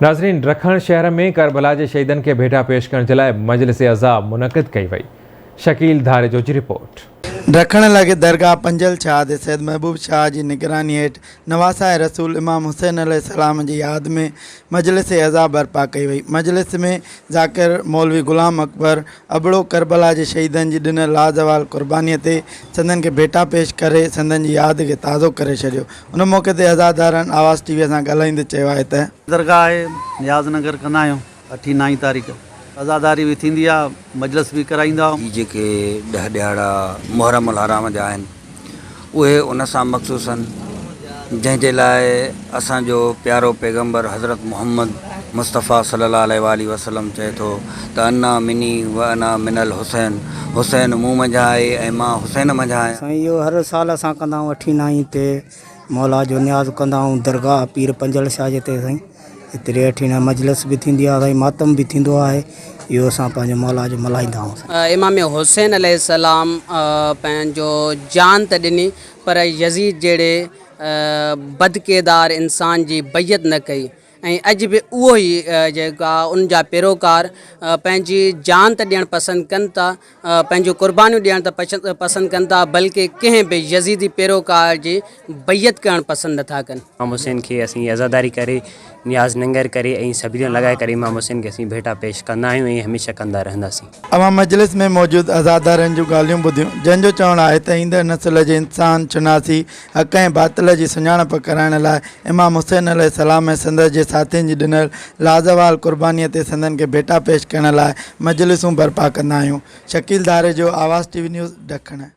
ناظرين ڊکڻ شهر ۾ ڪربلا جي شهيدن کي ڀيٽا پيش ڪرڻ جي لاء مجلس عزا منعقد ڪئي وئي، شڪيل ڌاريجو جي رپورٽ. ڊکڻ لڳ درگاهه پنجل شاهه تي سيد محبوب شاهه جي نگراني هيٺ نواسه رسول امام حسين عليه السلام جي ياد ۾ مجلس عزا برپا ڪئي وئي. مجلس ۾ ذاڪر مولوي غلام اڪبر ابڙو ڪربلا جي شهيدن جي ڏنل لازوال قرباني تي سندن کي ڀيٽا پيش ڪري سندن جي ياد کي تازو ڪري ڇڏيو. ان موقعي تي عزادارن آواز ٽي وي سان ڳالهائيندي چيو آهي ته. درگاهه آهي نياز ننگر ڪندا آهيون اٺين نائين تاريخ عزاداري به ٿيندي آهي مجلس به ڪرائيندا. هي جيڪي ڏهه ڏهاڙا محرم الحرام جا آهن اهي ان سان مخصوص آهن جنهن جي لاء اسان جو پيارو پيغمبر حضرت محمد مصطفيٰ صلي الله عليه واٰله وسلم چئي ٿو ته انا مني و انا من الحسين حسين مون منجهان آهي ۽ مان حسين منجهان آهيان. سائين اهو هر سال اسان ڪندا آهيون اٺين نائين تي مولا جو نياز ڪندا آهيون درگاهه پير پنجل شاهه جي تي سائين هتڙي اٺين نائين مجلس به ٿيندي آهي سائين ماتم به ٿيندو آهي اهو اسان پنهنجو مولا جو ملهائيندا آهيون سائين. امام حسين عليه السلام پنهنجو جان ته ڏني پر يزيد جهڙي بدڪردار انسان جي بيعت نه ڪئي ۽ اڄ به اهو ئي جيڪا ان جا پيروڪار پنهنجي جان ته ڏيڻ پسند ڪن ٿا پنهنجون قربانيون ڏيڻ ته پسند ڪن ٿا بلڪه ڪنهن به يزيدي پيروڪار جي بيعت ڪرڻ پسند نٿا ڪن. امام حسين کي اسين عزاداري ڪري نياز ننگر ڪري ۽ سبيلون لڳائي ڪري امام حسين کي اسين ڀيٽا پيش ڪندا آهيون ۽ هميشه ڪندا رهنداسين. اوهان مجلس ۾ موجود عزادارن جون ڳالهيون ٻڌيون جن جو چوڻ آهي ته ايندڙ نسل جي انسان شناسي حق ۽ باطل جي سڃاڻپ ڪرائڻ لاء امام حسين عليه السلام ۽ سندس جي ساٿين جي ڏنل لازوال قربانيء تي سندن کي ڀيٽا پيش ڪرڻ لاء مجلسون برپا ڪندا آهيون. Shakeel Dharejo, Awaz T V news, Dakhan.